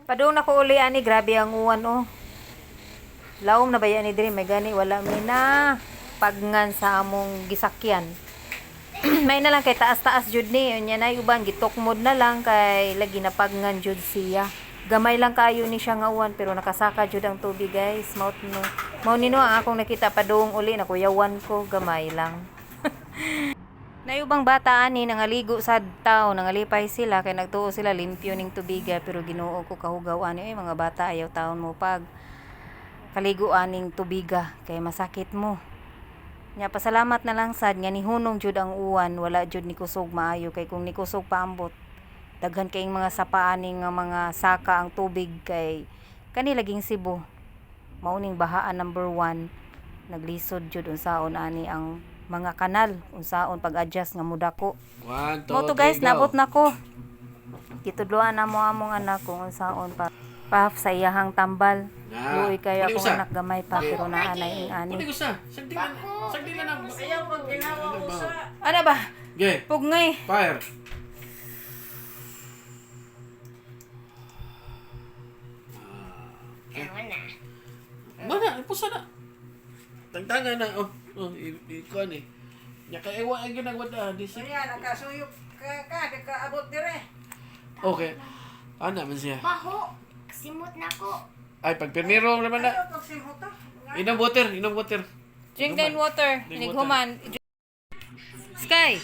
Padung na ko uli ani, grabe ang uwan oh. Laom na ba ni diri, may gani wala mi na pagngan sa among gisakyan. May na lang kay taas-taas jud ni, unya na uban gitokmod na lang kay lagi na pagngan jud siya. Gamay lang kayo ni siya nga uwan pero nakasaka jud ang tubig, guys. Mao no. Mao ni no ang akong nakita padung uli, nakuyawan ko, gamay lang. Nayubang bata ani nangaligo sa tao, nangalipay sila kay nagtuo sila limpyo ning tubiga, pero Ginoo ko, kahugaw ani oy, mga bata, ayaw taon mo pag kaligo aning tubiga kay masakit mo. Nya pasalamat na lang sad nga nihunong jud ang uwan, wala jud ni kusog maayo, kay kung nikusog paambot daghan kayong mga sapa ani nga mga saka ang tubig kay kani laging Cebu. Mauning bahaan number 1, naglisod jud unsaon ani ang mga kanal, unsaon pag-adjust nga mudako. One, two, Mo to guys, three, go. nabot na ko. Gitudloan na mo among anak kung unsaon pa pa sa iyahang tambal. Na. Luoy kayo Puli akong usa. anak, gamay pa pero naa na ing ani. Puli ko sa. Sagdi lang. Sagdi lang. Ayaw pag ginawa ko sa Ano ba? Okay. Pugngay. Fire. Wala. Mana, pusa na. Tagtanga na. Oh, oh, ikuan eh. Nya kay ewa ang ginagawa na. Di siya. Kaya nakasuyop ka ka, di ka abot dire. Okay. Ana man siya. Baho. Simot na ko. Ay, pag pirmiro naman na. Ayaw pag simuto. Inom water, inom water. Drink and water. Drink Nighuman. Sky.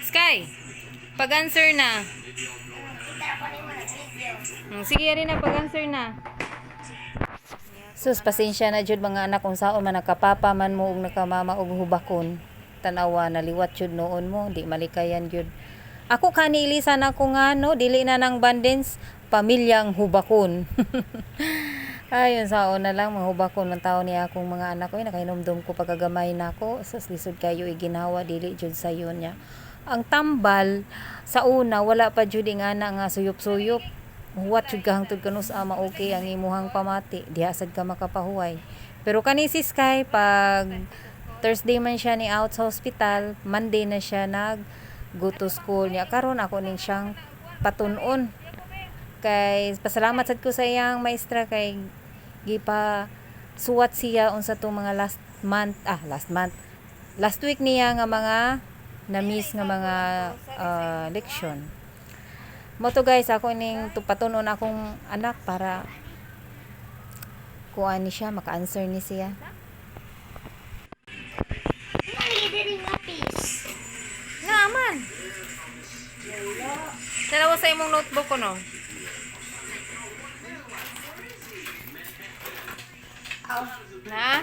Sky. Pag-answer na. Kita ko ni mo video. Sige rin na, pag-answer na. Sus, pasensya na jud mga anak kung saon man nakapapa man mo ug nakamama og hubakon. Tanawa, naliwat jud noon mo, di malikayan jud. Ako kani ilisan ako nga no, dili na nang bandens, pamilyang hubakon. Ayun, saon na lang, mahubakon man tao niya akong mga anak ko. Ay, nakainomdom ko pagkagamay na ako. Sus, lisod kayo iginawa, dili jud sayo niya. Ang tambal, sa una, wala pa jud ingana nga suyop-suyop. Huwat jud ka hangtod kanus ama okay ang imuhang pamati. Diha sad ka makapahuway. Pero kani si Sky, pag Thursday man siya ni out sa hospital, Monday na siya nag go to school niya. Karon ako ning siyang patun-on kay pasalamat sad ko sa iyang maestra kay gipa suwat siya unsa tong mga last month, ah, last month, last week niya nga mga na-miss nga mga leksyon mo to, guys. Ako ning tupatunon akong anak para kuan ni siya, maka-answer ni siya. Ano diri nga fish? Nga man, dalawa sa imong notebook ko no. Na.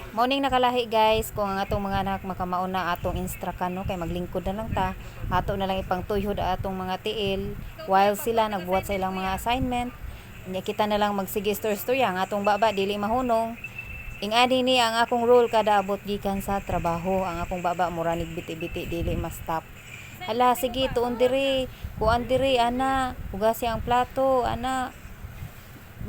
Morning, nakalahi guys, kung ang atong mga anak makamauna atong instructan no, kay maglingkod na lang ta, ato na lang ipangtuyhod atong mga tiil while sila nagbuhat sa ilang mga assignment. Nya kita na lang magsige storya, ang atong baba dili mahunong. Ingani ni ang akong role kada abot gikan sa trabaho, ang akong baba mura nig biti-biti, dili ma-stop. Hala, sige, tuon diri, kuan diri ana, hugasi ang plato ana,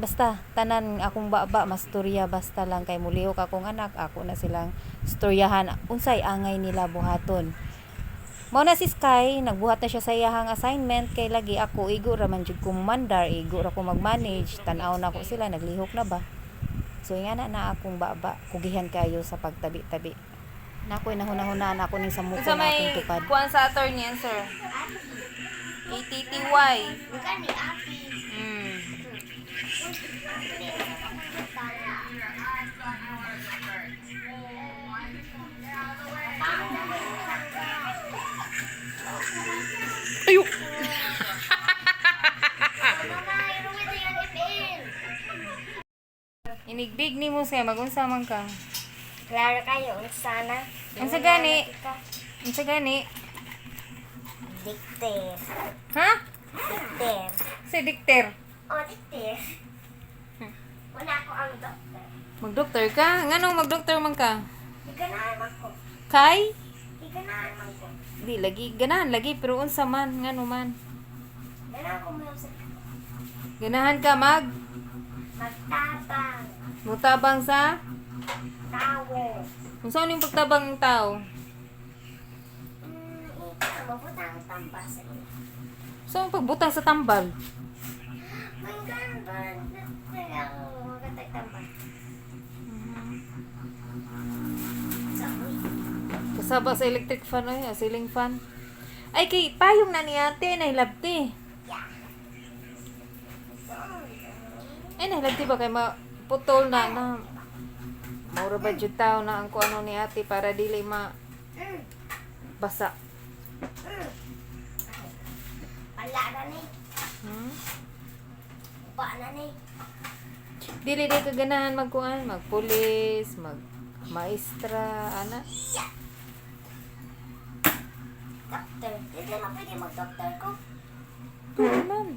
basta tanan akong baba mastorya, basta lang kay mulihok akong anak, ako na silang storyahan unsay angay nila buhaton. Mao na si Sky, nagbuhat na siya sa iyahang assignment kay lagi ako igo ra man jud ko mandar, igo ra ko mag-manage, tan-aw na ko sila naglihok na ba. So ingana na akong baba, kugihan kayo sa pagtabi-tabi. Nakoy nahuna-hunaan ako ning sa muko na akong tupad. Kuan sa attorney answer. ATTY. Gani api. Ayo. Mama, iruwi na yung ipin. Inigbig ni mo siya, magunsa man ka. Klaro kayo, sana. Unsa gani? Unsa gani? Dikter. Ha? Dikter. Si dikter. Oh, dikter. Wala ko ang doktor. Magdoktor ka? Nganong magdoktor man ka? Iganahan man ko. Kay? Iganahan man ko. Di lagi ganahan lagi pero unsa man, ngano man? Ganahan ko mo sa Ganahan ka mag magtabang. mutabang sa Tawo. unsa ning pagtabang ng tao? Ang tambal sa iyo. So, ang pagbutang sa tambal. Manggan ba? Ako magatagtambal. Sa uy. Kasaba sa electric fan oy, ah, ceiling fan. Ay kay payong na ni ate, nahilabti. Yeah. Ay nahilabti ba kay ma putol na na. Maura ba jud taw na ang kuano ni ate para dili ma basa. Wala na ni. Hmm? Upa na ni. Dili di ka ganahan magkuan, magpulis, mag maestra, ana. Yeah. Doctor. Dito na pwede mag-doctor ko. Pwede man.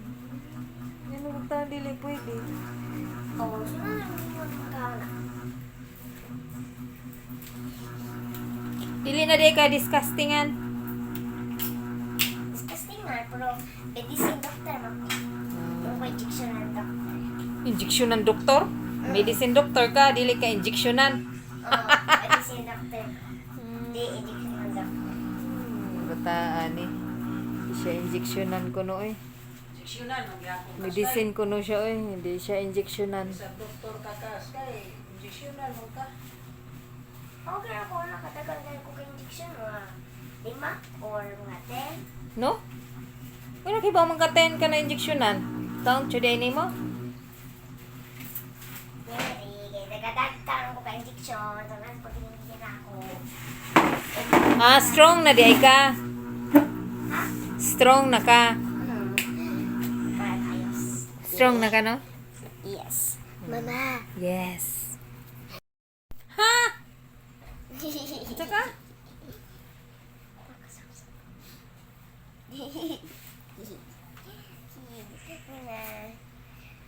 Ano ba ta dili pwede? Oo, oh, sino na hindi mo na. Dili na di ka disgustingan. Disgusting nga, pero medicine doctor man ko. Yung ko injection ng doctor. Injeksyonan doktor? Medicine doctor ka, dili ka injeksyonan. Oo, medicine doctor. Di injection ng doctor. Bataan eh. Di siya injeksyonan ko no eh. Injeksyonan, magyapon ka. Medicine ko no siya eh. Hindi siya injeksyonan. Sa doktor ka ka, Sky. Injeksyonan mo ka. Okay ako na katagal na ko kay injection mga 5 or mga 10. No? Wala kay ba man ka 10 ka na injeksyonan? Count today nimo? Dili, kay nagadagtang ko kay injection. Tangan pag hindi na ako. Ah, strong na di ay ka. Strong na ka. Para ayos. Strong na ka no? Yes. Mama. Yes. Ha? Tsaka?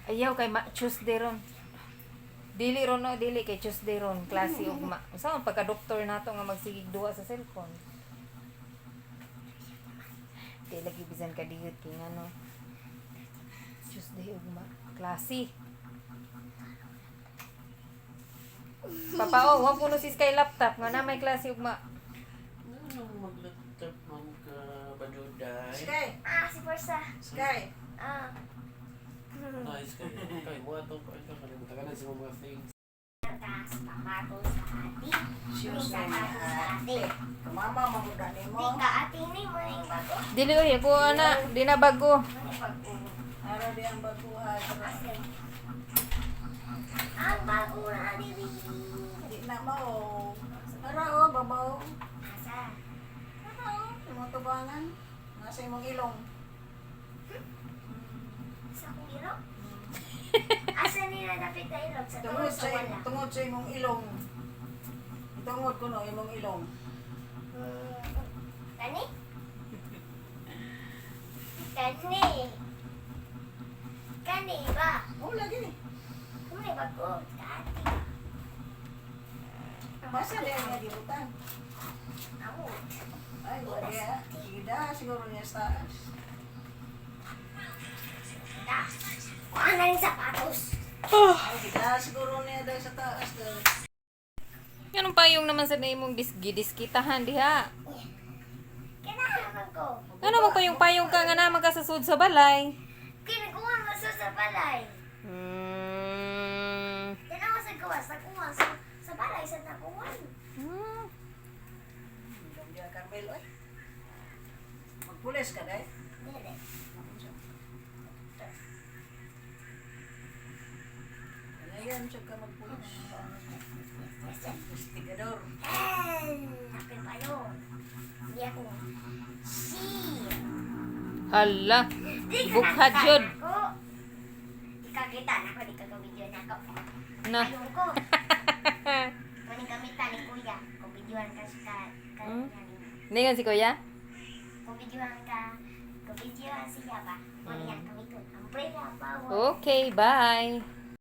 Ayaw kay ma Tuesday ron. Dili ron no, dili kay Tuesday ron klase ugma. Unsa man pagka doktor nato nga magsigig duha sa cellphone? Di lagi bisan ka diyot kay ngano. Tuesday ugma klase. Papa oh, wa kuno si Sky laptop nga na may klase ugma. Ano mag-laptop man ka, baduday? Sky, Ah, si Forsa. Sky. Ah. Nice kayo. Kay mo ato ko ito kalimutan ka na sa mga things. Taas pamato sa ati. Shoes Sa na ni ati sa ati. Mama, mamuda ni Di mo. ka ati ni mo yung bago. Dili oy ako ana, di na bago. Ano yung bago? Araw di ang baguhan. Asa? Ang bago na dili. Di na mao. Ara oh, babaw. Asa? Ara oh, imong tubangan. Nasa imong ilong. Sa akong ilog? Asa nila dapit na ilog? Sa Tungod tuod sa sa wala? tungod sa imong ilong. Itungod ko no imong ilong. Kani? Kani? Kani ba? Oh, lagi. Kung may bago, kaati. Basta di ang gibutan. Amot. Ay, wala. Sige da, siguro niya sa taas. Da. Kuha na rin sapatos. Ay, gida, siguro niya dahil sa taas dahil. Anong payong naman sa imong gidiskitahan diha? Kailangan ko. Ano mo payong payong ka nga naman ka sa sud sa balay? Kinakuha mo sa balay. Tanawa sa gawas, nakuha sa balay, sa nakuha. Ilong niya, Carmelo, ay. Magpulis ka dahil. Dili. Ayan, siya ka magpulis. Investigador. Eh, akin pa yun. Hindi ako. Si. Hala. Di ka Bukha nakita jud. nako. Di ka kita nako, di ka video nako. Na. Ayun ko. Kunin kami ni kuya. Kung videoan ka siya ka. Ningon si kuya? Kung videoan ka, kung videoan siya ba? Kunin kami ko. Umbrella power. Okay, bye.